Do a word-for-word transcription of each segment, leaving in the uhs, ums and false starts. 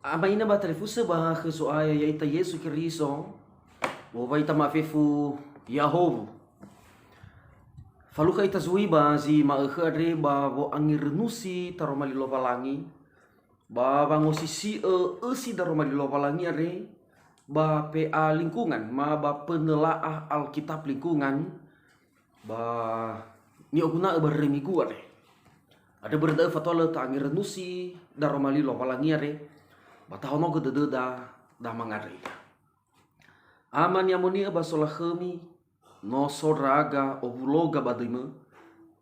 Ama ina ba talifusö ba khö Zo'aya ya'ita Yesu Keriso, wowai ita ma'afefu Yahowu. Falukha ita zui ba zi ma'ökhö andre ba wo'angerönusi taroma li Lowalangi, ba wangosisi'ö ösi daroma li Lowalangi andre, ba P A lingkungan, ma ba penelaah Alkitab lingkungan, ba ni'oguna'ö ba röri migu andre. Andrö börö da'ö fatua lö ta'angerönusi daroma li Lowalangi andre, ba tahonogö dödöda da mangandrö ira. Ama ni'amoni'ö ba solakhömi, no so ndra'aga owuloga ba döimö,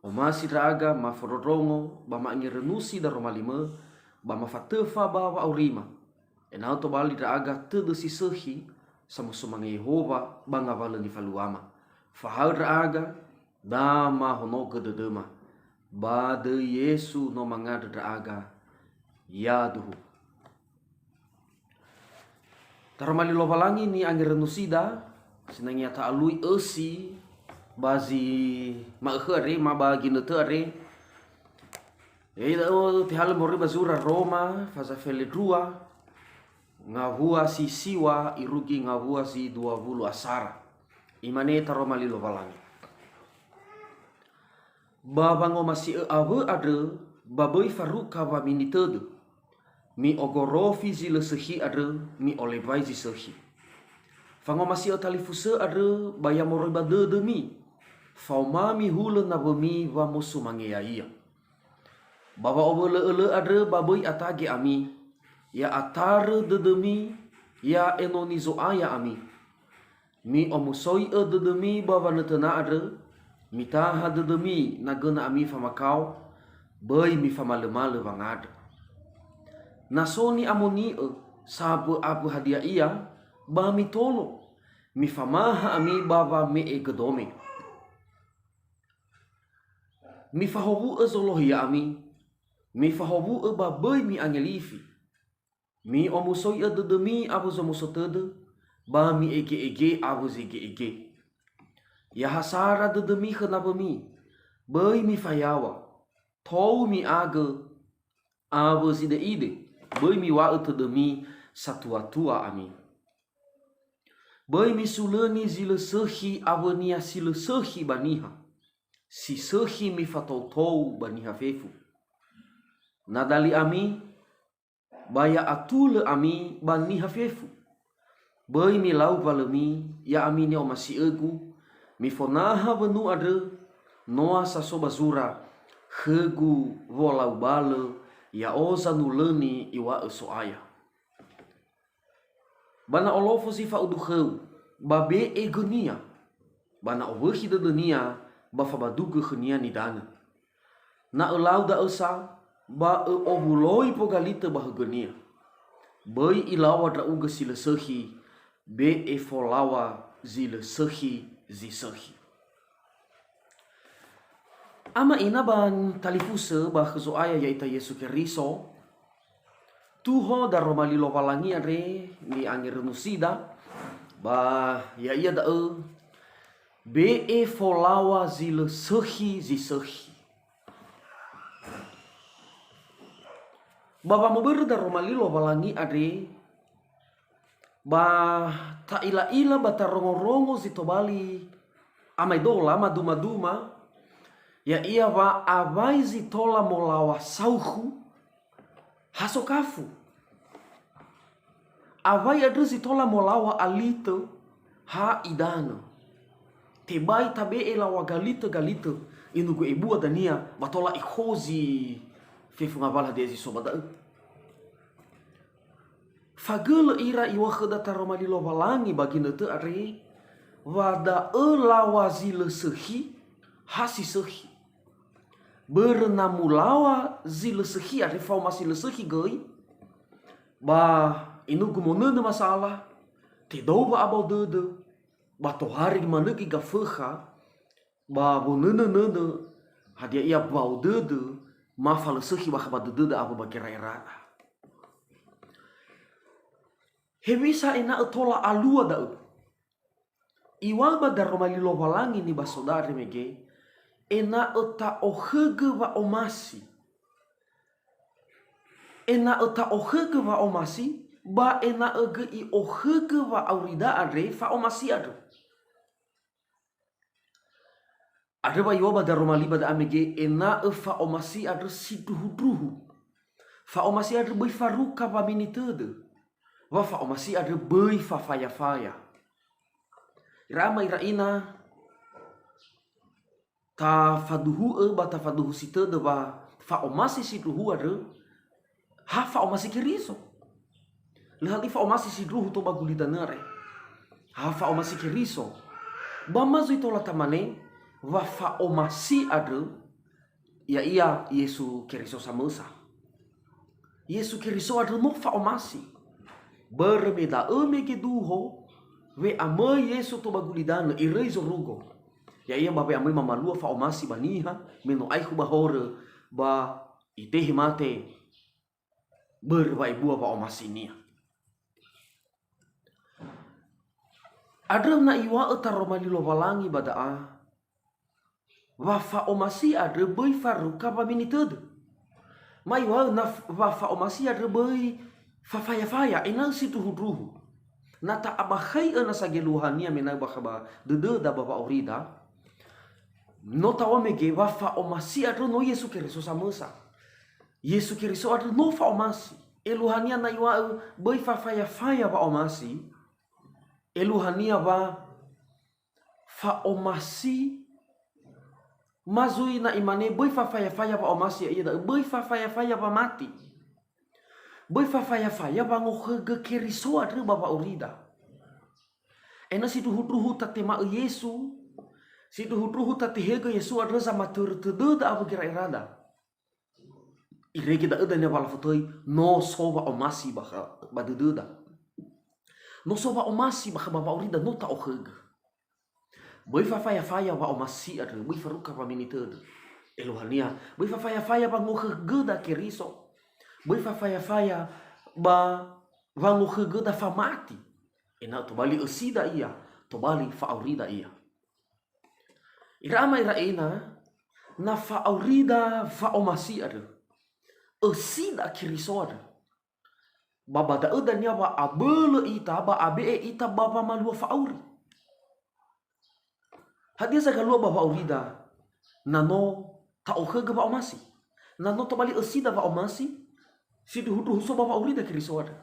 omasi ndra'aga mafondrondrongo ba ma'angerönusi daroma limö, ba mafatöfa ba wa'aurima, ena'ö tobali ndra'aga tödö si sökhi samosumange Yehowa ba ngawalö nifaluama. Fahaö ndra'aga, da mahonogö dödöma. Ba döi Yesu no mangandrö ndra'aga. Yaduhu. Taroma li Lowalangi ni'angerönusida, sinangea ta'alui ösi ba zi ma'ökhö andre, ma ba ginötö andre. Ya'ia da'ö tehalö moroi ba zura Roma, faza felendrua, ngawua si siwa irugi ngawua si dua wulu asara. Imane taroma li Lowalangi. Ba wangomasi'ö awö andrö, ba böi faruka wamini tödö. Mi'ogorofi zi lö sökhi andrö, mi'olembai zi sökhi. Fangomasi'ö talifusö andrö ba ya moroi ba dödömi, faoma mihulö nawömi wamosumange ya'ia. Ba wa'owölö'ölö andrö ba böi atage ami, ya atarö dödömi, ya enoni Zo'aya ami. Mi'omusoi'ö dödömi ba wanötöna andrö, mitaha dödömi na göna ami famakao, böi mifamalömalö wangandrö. Na so ni'amoni'ö sambö ambö hadia ia, ba mitolo, mifamaha ami ba wame'e gödome. Mifahowu'ö zolohi ya'ami, mifahowu'ö ba böi mi'angelifi. Mi'omusoi'ö dödömi awö zomuso tödö, ba mi'ege'ege awö zege'ege. Ya ha sara dödömi khö nawömi, böi mifayaŵa, tou mi'agö awö zide'ide, böi miŵa'ö tödömi satuatua ami. Böi misulöni zi lö sökhi awönia si lö sökhi ba niha, si sökhi mifatoutou'ö ba niha fefu. Na dali ami, ba ya atulö ami ba niha fefu. Böi milau walömi, ya'ami ni'omasi'ögu, mifonaha wönu andrö, noa sa so ba zura, khögu wolau balö, ya'o zanulöni iŵa'ö So'aya. Ba na olofo zi fa'udu khöu, ba be'e gönia, ba na owökhi dödönia, ba fabadugö khönia nidanö. Na ölau da'ö sa, ba ö'owuloi pogalitö ba högönia. Böi ilaŵa ndra'ugö si lö sökhi, be'e folaŵa zi lö sökhi zi sökhi. Ama ina ba talifusö ba khö Zo'aya ya'ita Yesu Keriso, tuho daroma li Lowalangi andre ni'angerönusida, ba ya'ia da'ö, be'e folaŵa zi lö sökhi zi sökhi. Ba wamobörö daroma li Lowalangi andre, ba ta'ila'ila ba tarongorongo zi tobali amaedola maduma-duma, ya'ia wa awai zi tola molaŵa saukhu, ha sokafu. Awai andrö zi tola molaŵa alitö ha idanö. Tebai tabe'e laŵa galitö-galitö, inugu ebua dania, ba tola ikhozi fefu ngawalö hadia zi so ba da'ö. Fagölö ira iŵa'ö khöda taroma li Lowalangi ba ginötö andre, wa da'ö laŵa zi lö sökhi, ha si sökhi. Börö na mulaŵa zi lö sökhi andre faoma si lö sökhi göi, ba inugu monönö masala, tedou wa'abao dödö, ba tohare manö göi gafökha, ba wonönö-nönö, hadia ia bao dödö, ma falösökhi bakha ba dödöda awö ba gera'erada. Hewisa ena'ö tola alua da'ö? Iŵa'ö ba daroma li Lowalangi nibasoda andre mege, ena'ö ta'okhögö wa'omasi. ena'ö ta'okhögö wa'omasi, ba ena'ö göi i'okhögö wa'aurida andre fa'omasi andrö. Andrö wa iŵa'ö ba daroma li ba da'a mege, ena'ö fa'omasi andrö sindruhundruhu. Fa'omasi andrö böi faruka wamini tödö. Wa fa'omasi andrö böi fafayafaya. Ira ama ira ina, tafaduhu'ö ba tafaduhusi tödö wa fa'omasi sindruhu andrö, ha fa'omasi Keriso. Lö hali fa'omasi sindruhu tou ba gulidanö andre. Ha fa'omasi Keriso. Ba ma zui tola tamane wa fa'omasi andrö, ya'ia Yesu Keriso samösa. Yesu Keriso andrö no fa'omasi. Börö me da'ö mege duho, we'amöi Yesu tou ba gulidanö, iröi zorugo. Ya'ia ba we'amöi mamalua fa'omasi ba niha, me no aekhu ba horö, ba itehe mate, börö wa ebua wa'omasinia. Andrö na iŵa'ö taroma li Lowalangi ba da'a, wa fa'omasi andrö böi faruka wamini tödö. Ma iŵa'ö na f-, wa fa'omasi andrö böi fafayafaya, ena'ö sindruhundruhu. Na ta'abakhai'ö nasa geluahania mena'ö bakha ba dödöda ba wa'aurida, no ta'ohe mege wa fa'omasi andrö no Yesu Keriso samösa. Yesu Keriso andrö no fa'omasi. Eluahania na iŵa'ö böi fafayafaya wa'omasi, eluahania wa fa'omasi, ma zui na imane böi fafayafaya wa'omasi, ya'ia da'ö böi fafayafaya wamati. Böi fafayafaya wangokhögö Keriso andrö ba wa'aurida. Ena'ö sindruhundruhu tatema'ö Yesu, sindruhundruhu tatehegö Yesu andrö zamatörö tödöda awö gera'erada. Irege da'ö dania wa lafotöi, no so wa'omasi bakha ba dödöda. No so wa'omasi bakha ba wa'aurida no ta'okhögö. Böi fafayafaya wa'omasi andrö, böi faruka wamini tödö. Eluahania, böi fafayafaya wangokhögöda Keriso. Böi fafayafaya ba wangokhögöda famati. Ena'ö tobali ösida ia, tobali fa'aurida ia. Ira ama ira ina, na fa'aurida fa'omasi andrö, ösida Keriso andrö. Ba ba da'ö dania wa abölö ita, ba abe'e ita ba wamalua fa'auri. Hadia zagalua ba wa'aurida? Na no ta'okhögö wa'omasi. Na no tobali ösida wa'omasi, sindruhundruhu so ba wa'aurida Keriso andrö.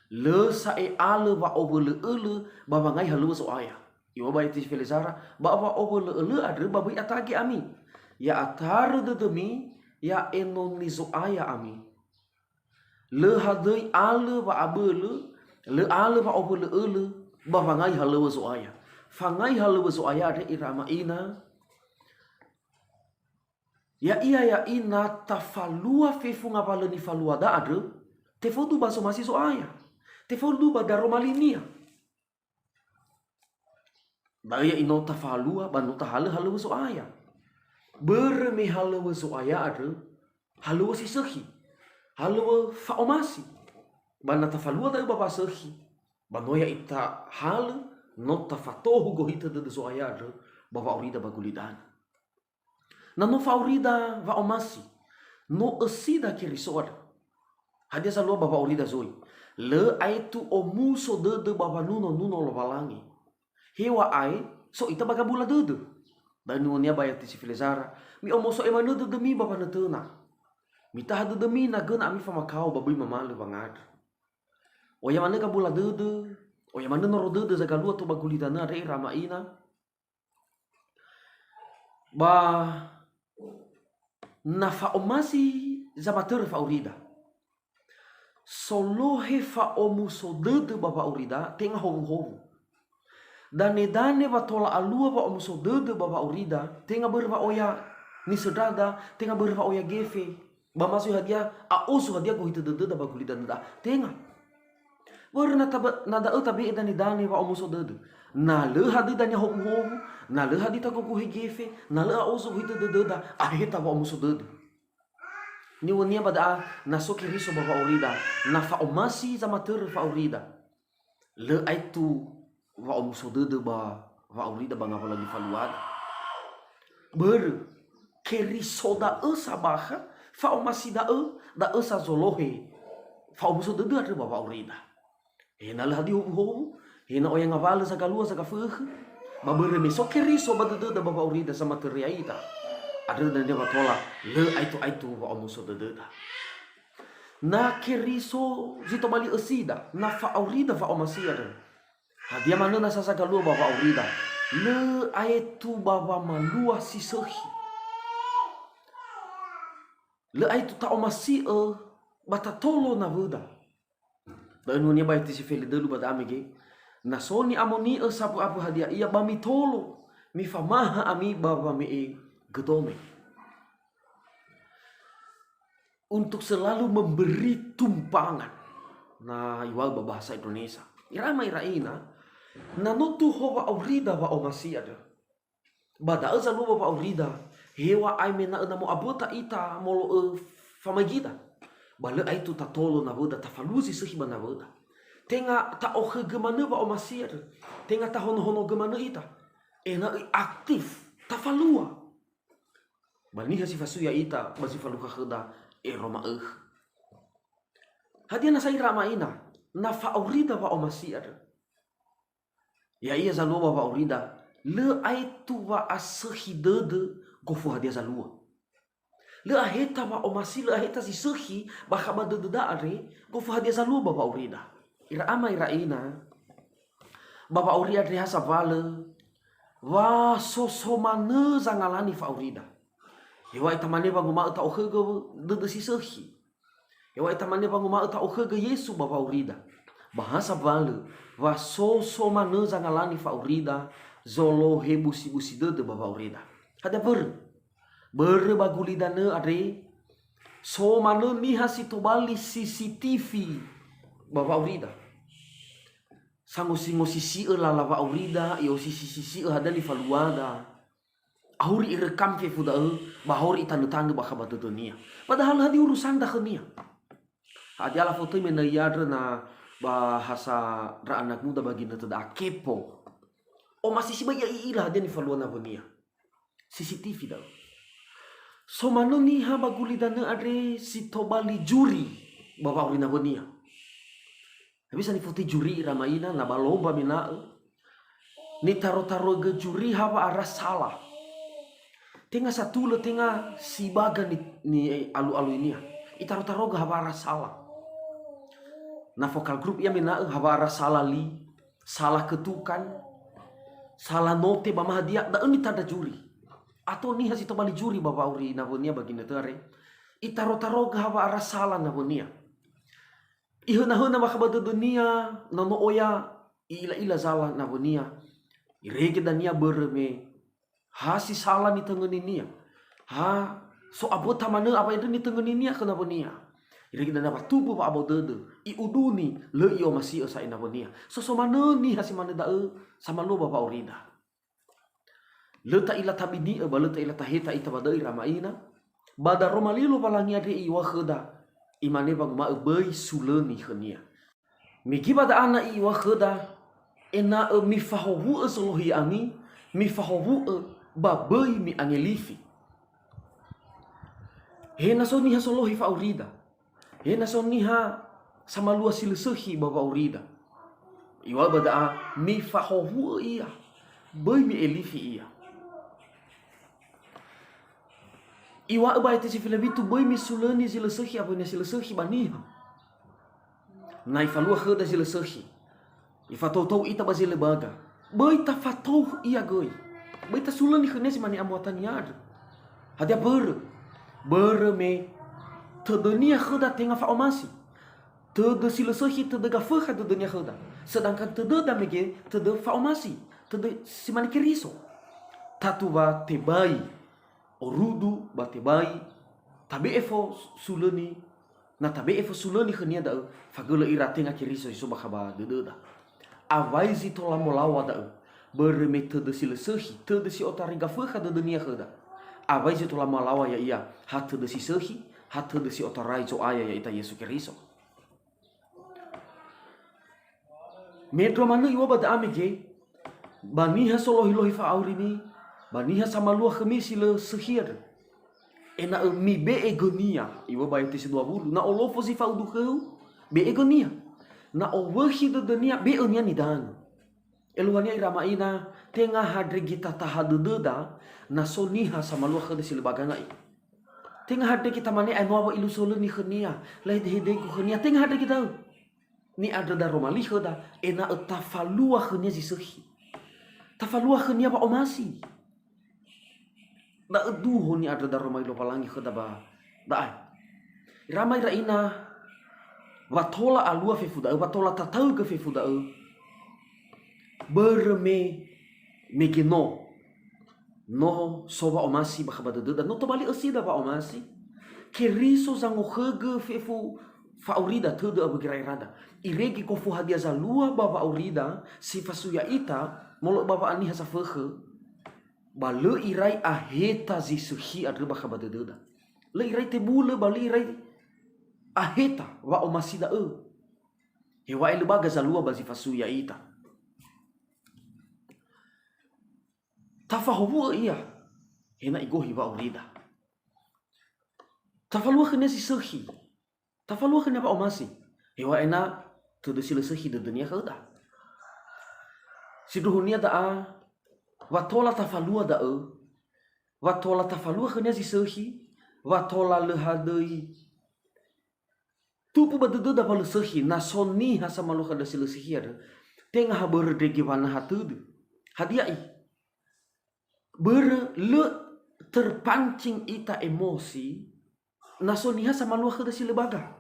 Lö sa'e alö wa'owölö'ölö ba wangai halöŵö Zo'aya. Iŵa'ö ba ayat si felezara, ba wa'owölö'ölö andrö ba böi atage ami. Ya'atarö dödömi, ya enoni Zo'aya ami. Lö hadöi alö wa'abölö, lö alö wa'owölö'ölö, ba wangai halöŵö Zo'aya. Fangai halöŵö Zo'aya andre ira ama ina, ya'ia ya'i na tafalua fefu ngawalö nifaluada andrö, tefaudu ba zomasi Zo'aya. Tefaudu ba daroma linia. Da'ö ya'i no tafalua ba no tahalö halöŵö Zo'aya. Börö me halöŵö Zo'aya andrö, halöŵö si sökhi, halöŵö fa'omasi. Ba na tafalua da'ö ba wasökhi, ba no ya'i tahalö, no tafatohu gohitö dödö Zo'aya andrö ba wa'aurida ba gulidanö. Na no fa'aurida wa'omasi, no ösida Keriso andrö. Hadia zalua ba wa'aurida zoi? Lö aetu omuso dödö ba wanuno-nuno Lowalangi. Heŵa'ae, so ita ba gabula dödö. Da'ö niŵa'önia ba ayat si felezara, mi'omuso manö dödömi ba wanötöna. Mitaha dödömi na göna ami famakao ba böi mamalö wangandrö. Oya manö gabula dödö, oya manö noro dödö zagalua tou ba gulidanö andre ira ama ina. Ba na fa'omasi zamatörö fa'aurida. Solohe fa'omuso dödö ba wa'aurida, tenga howuhowu. Dane-dane wa tola alua wa'omuso dödö ba wa'aurida, tenga börö wa'oya nisöndrada, tenga börö wa'oya gefe, ba ma zui hadia, a'ozo hadia gohitö dödöda ba gulidanöda. Tenga. Börö na taba-, na da'ö tabe'e dane-dane wa'omuso dödö. Na lö hadöi dania howuhowu, na lö hadöi tagogohe gefe, na lö a'ozo gohitö dödöda, aheta wa'omuso dödö. Niŵa'önia ba da'a, na so Keriso ba wa'aurida, na fa'omasi zamatörö fa'aurida. Lö aetu wa'omuso dödö ba wa'aurida ba ngawalö nifaluada. Börö, Keriso da'ö sabakha fa'omasi da'ö, da'ö sa zolohe fa'omuso dödö andrö ba wa'aurida. He na lö hadia howuhowu, he na oya ngawalö zagalua zagafökhö, ba börö me so Keriso ba dödöda ba wa'aurida samatörö ya'ita, andrö dania wa tola lö aetu-aetu wa'omuso dödöda. Na Keriso zi tobali ösida, na fa'aurida fa'omasi andrö, hadia manö nasa zagalua ba wa'aurida? Lö aetu ba wamalua si sökhi. Lö aetu ta'omasi'ö ba tatolo nawöda. Da'ö nunia ba eti si fele dölu ba da'a mege. Na so ni'amoni'ö sawu'awu'a hadia ia ba mitolo, mifamaha ami ba wame'e gödome. Untuk selalu memberi tumpangan. Na iŵa'ö ba bahasa Indonesia. Ira ama ira ina, na no tuho wa'aurida wa'omasi andrö. Ba da'ö zalua ba wa'aurida, heŵa'ae me na'ö na mo'aböta ita molo'ö famaigida. Ba lö aetu tatolo nawöda, tafalua zi sökhi ba nawöda. Tenga ta'okhögö manö wa'omasi andrö. Tenga tahonohonogö manö ita. Ena'ö aktif, tafalua. Ba niha si fasui ya'ita, ba zi falukha khöda ero ma'ökhö. Hadia nasa ira ama ina, na fa'aurida wa'omasi andrö? Ya'ia zalua ba wa'aurida, lö aetu wa'asökhi dödö gofu hadia zalua. Lö aheta wa'omasi, lö aheta zi sökhi bakha ba dödöda andre, gofu hadia zalua ba wa'aurida. Ira ama ira ina, ba wa'auri andre ha sawalö, wa so so manö zangalani fa'aurida. Heŵa'ae tamane wanguma'ö ta'okhögö dödö si sökhi. Heŵa'ae tamane wanguma'ö ta'okhögö Yesu ba wa'aurida. Ba ha sawalö, wa so so manö zangalani fa'aurida, zolohe busi-busi dödö ba wa'aurida. Hadia börö? Börö ba gulidanö andre, so manö niha si tobali C C T V ba wa'aurida. Sangosi-ngosisi'ö lala wa'aurida, i'osisisi'ö hadia nifaluada. Auri irekam fefu da'ö, ba auri itanö-tanö bakha ba dödönia. Padahal hadia urusanda khönia? Hadia lafotöi me na iandrö na bahasa ndra anak muda ba ginötö da'a kepo. Omasi sibai ia i'ila hadia nifalua nawönia. C C T V da'ö. So manö niha ba gulidanö andre si tobali juri ba wa'auri nawönia. Hewisa nifotöi juri ira ama ina, na ba lomba me na'ö. Nitaro-tarogö juri ha wa'ara sala. Tenga satulö, tenga sibaga ni, ni alu-aluinia. Itaro-tarogö ha wa'ara sala. Na vokal grup ia me na'ö ha wa'ara sala li, sala ketukan, sala note ba ma hadia, da'ö nitandra juri. Ato niha si tobali juri ba wa'auri nawönia ba ginötö andre. Itaro-tarogö ha wa'ara sala nawönia. Ihöna-höna bakha ba dödönia, na no oya, i'ila-ila zala nawönia. Irege dania börö me ha si sala nitöngöninia. Ha so aböta manö awa'ae andrö nitöngöninia khö nawönia. Irege dania wa tubö wa'abao dödö, i'uduni, lö i'omasi'ö sa'ae nawönia. So so manö niha si manö da'ö samalua ba wa'aurida. Lö ta'ila tabini'ö ba lö ta'ila taheta ita ba da'ö ira ama ina. Ba daroma li Lowalangi andre i'oa khöda, imane wanguma'ö böi sulöni khönia. Mege ba da'a na i'oa khöda, ena'ö mifahowu'ö zolohi ami, mifahowu'ö ba böi mi'angelifi. He na so niha solohi fa'aurida, he na so niha samalua si lö sökhi ba wa'aurida, iŵa'ö ba da'a, mifahowu'ö ia, böi mi'elifi ia. Iŵa'ö ba ayati si felewitu, böi misulöni zi lö sökhi awönia si lö sökhi ba niha. Na ifalua khöda zi lö sökhi, ifatoutou ita ba zi lö baga, böi tafatou ia göi. Böi tasulöni khönia zi mane amuatania andrö. Hadia börö? Börö me tödönia khöda tenga fa'omasi. Tödö si lö sökhi, tödö gafökha dödönia khöda. Sedangkan tödöda mege tödö fa'omasi, tödö si mane Keriso. Tatu wa tebai orudu ba tebai tabe'e fo sulöni, na tabe'e fo sulöni khönia da'ö, fagölö ira tenga Keriso si so bakha ba dödöda. Awai zi tola molaŵa da'ö, börö me tödö si lö sökhi, tödö si otarai gafökha dödönia khöda. Awai zi tola molaŵa ya'ia, ha tödö si sökhi, ha tödö si otarai Zo'aya ya'ita Yesu Keriso. Mendrua manö iŵa'ö ba da'a mege, ba niha solohi-lohi fa'aurimi, ba niha samalua khömi si lö sökhi andrö. Ena'ö mibe'e gönia, iŵa'ö ba ayati si dua wulu, na olofo zi fa'udu khöu, be'e gönia. Na owökhi dödönia, be'önia nidanö. Eluahania ira ama ina, tenga handrege tataha dödöda, na so niha samalua khöda si lö ba gana'i. Tenga handrege tamane aemoa wa'alusolöni khönia, la'hedehedegu khönia, tenga handrege da'ö. Ni'andrö daroma li khöda, ena'ö tafalua khönia zi sökhi. Tafalua khönia wa'omasi. Da'ö duho ni'andrö daroma li Lowalangi khöda ba da'e. Ira ama ira ina, wa tola alua fefu da'ö, wa tola tataugö fefu da'ö. Börö me, mege no. No so wa'omasi bakha ba dödöda, no tobali ösida wa'omasi. Keriso zangokhögö fefu fa'aurida tödö awö gera'erada. Irege gofu hadia zalua ba wa'aurida si fasui ya'ita, molo'ö ba wa'aniha safökhö, ba lö irai aheta zi sökhi andrö bakha ba dödöda. Lö irai tebulö, ba lö irai aheta wa'omasi da'ö. Heŵa'ae lö baga zalua ba zi fasui ya'ita. Tafahowu'ö ia, he na igohi wa'aurida. Tafalua khönia zi sökhi. Tafalua khönia wa'omasi. Heŵa'ae na tödö si lö sökhi dödönia khöda. Sindruhunia da'a, wa tola tafalua da'ö, wa tola tafalua khönia zi sökhi, wa tola lö hadöi tupu ba dödöda wa lö sökhi, na so niha samalua khöda si lö sökhi andrö, tenga ha börö ndrege wanaha tödö. Hadia i? Börö lö terpancing ita emosi, na so niha samalua khöda si lö baga.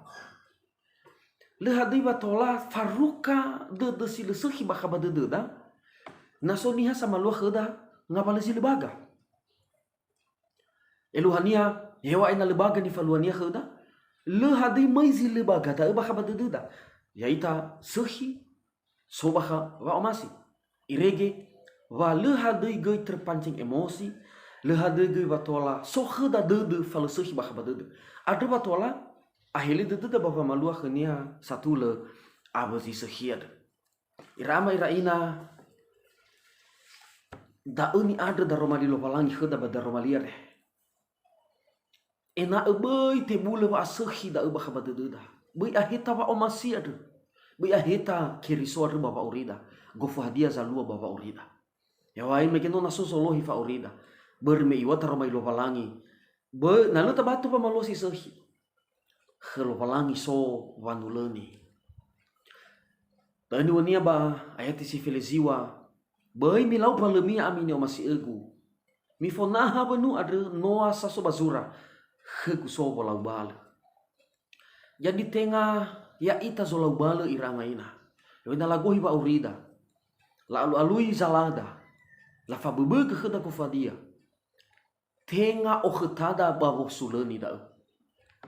Lö hadöi wa tola faruka dödö si lö sökhi bakha ba dödöda, na so niha samalua khöda ngawalö zi lö baga. Eluahania, heŵa'ae na lö baga nifaluania khöda, lö hadöi möi zi lö baga da'ö bakha ba dödöda. Ya'ita sökhi, so bakha wa'omasi. Irege, wa lö hadöi göi terpancing emosi, lö hadöi göi wa tola so khöda dödö fa lö sökhi bakha ba dödö. Andrö wa tola ahele dödöda ba wamalua khönia satulö awö zi sökhi andrö. Ira ama ira ina, da'ö ni'andrö daroma li Lowalangi khöda ba daroma li andre. Ena'ö böi tebulö wa'asökhi da'ö bakha ba dödöda. Böi aheta wa'omasi andrö. Böi aheta Keriso andrö ba wa'aurida. Gofu hadia zalua ba wa'aurida. Heŵa'ae mege no na so zolohi fa'aurida. Börö me iŵa'ö taroma li Lowalangi. Böi, na lö tabatu wamalua si sökhi. Khö Lowalangi so wanulöni. Da'ö niŵa'önia ba ayati si fele ziŵa, böi milau mbalömia ami ni'omasi'ögu. Mifonaha wönu andrö noa sa so ba zura, khögu so wolau balö. Jadi tenga ya'ita zolau balö ira ama ina. Heŵa'ae na lagohi wa'aurida. La'alu'alui zalada. Lafaböbögö khöda gofu hadia. Tenga okhötada ba wosulöni da'ö.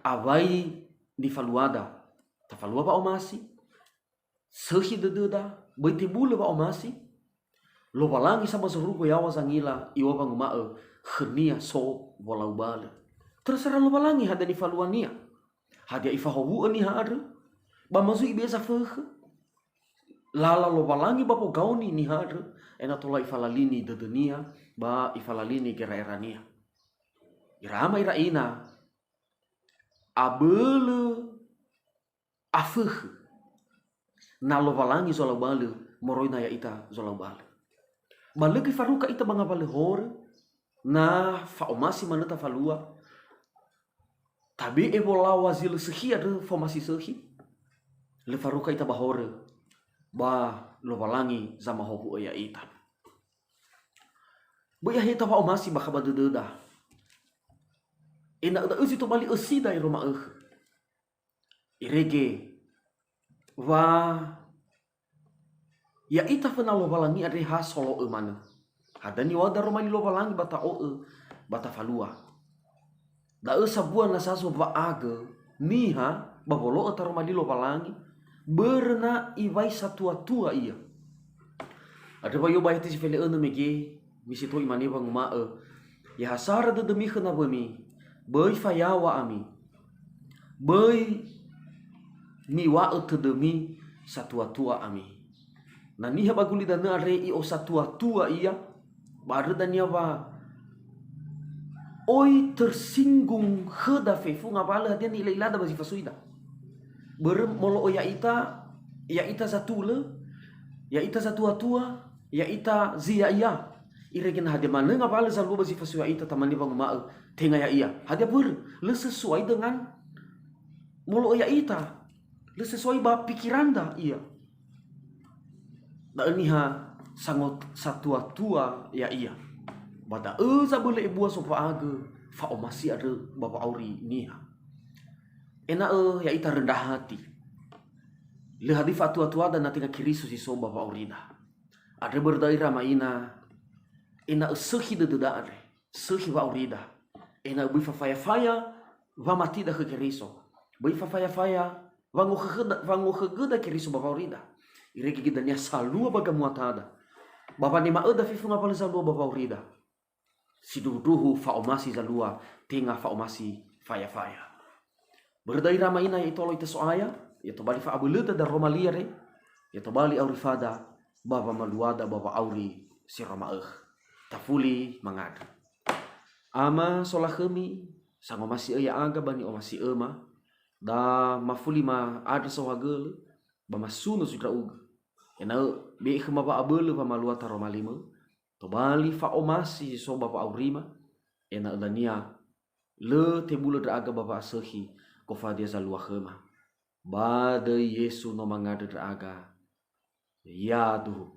Awai nifaluada, tafalua wa'omasi, sökhi dödöda, böi tebulö wa'omasi, Lowalangi sa ba zorugo yaŵa zangila iŵa'ö wanguma'ö khönia so wolau balö. Terserah Lowalangi hadia nifaluania. Hadia ifahowu'ö niha andrö, ba ma zui ibe'e zafökhö. Lala Lowalangi ba wogaoni niha andrö, ena'ö tola ifalalini dödönia, ba ifalalini gera'erania. Ira ama ira ina, abölö afökhö. Na Lowalangi zolau balö, moroi na ya'ita zolau balö. Ba lö göi faruka ita ba ngawalö horö, na fa'omasi manö tafalua, tabe'e wolaŵa zi lö sökhi andrö fomasi sökhi, lö faruka ita ba horö, ba Lowalangi zamahowu'ö ya'ita. Böi aheta wa'omasi bakha ba dödöda. Ena'ö da'ö zi tobali ösida ero ma'ökhö. Irege wa ya'ita föna Lowalangi andre ha solo'ö manö. Hadia niŵa'ö daroma li Lowalangi ba ta'o'ö, ba tafalua. Da'ö sambua na sa zowa'agö niha ba wolo'ö taroma li Lowalangi, börö na iŵa'ö satua-tua ia. Andrö wa iŵa'ö ba ayati si fele önö mege, me si tö imane wanguma'ö, "Ya ha sara dödömi khö nawömi, böi fayaŵa ami. Böi miŵa'ö tödömi satua-tua ami." Na niha ba gulidanö andre i'osatua-tua ia, ba andrö dania wa oi tersinggung khöda fefu ngawalö hadia ni'ila-ilada ba zi fasuida. Börö molo'ö ya'ita, ya'ita zatulö, ya'ita zatua-tua, ya'ita zi ya'ia. Irege na hadia manö ngawalö zalua ba zi fasui ya'ita, tamane wanguma'ö tenga ya'ia. Hadia börö? Lö sesuai dengan molo'ö ya'ita. Lö sesuai ba pikiranda ia. Da'ö niha sangot-, satua-tua ya'ia. Ba da'ö zabölö ebua sofa'agö fa'omasi andrö ba wa'auri niha. Ena'ö ya'ita rendah hati. Lö hadia fa'atua-tuada na tenga Keriso si so ba wa'aurida. Andrö börö da'ö ira ama ina, ena'ö sökhi dödöda andre, sökhi wa'aurida. Ena'ö böi fafaya-faya wamatida khö Keriso. Böi fafaya-faya wangokhögöda, wangokhögöda Keriso ba wa'aurida. Irege göi dania salua ba gamuatada. Ba wanema'öda fefu ngawalö zalua ba wa'aurida. Sindruhundruhu fa'omasi zalua, tenga fa'omasi faya-faya. Börö da'ö ira ama ina ya'ita olo'ö ita So'aya, ya tobali fa'abölöda daroma li andre, ya tobali auri fada ba wamaluada ba wa'auri si arua ma'ökhö. Tafuli mangandrö. Ama, solakhömi, sangomasi'ö ya'aga ba ni'omasi'öma, da mafuli ma'andrö saohagölö, ba masuno zui ndra'ugö. Ena'ö be'e khöma wa'abölö wamalua taroma limö, tobali fa'omasi si so ba wa'aurima, ena'ö dania lö tebulö ndra'aga ba wa'asökhi gofu hadia zalua khöma. Ba döi Yesu no mangandrö ndra'aga. Yaduhu.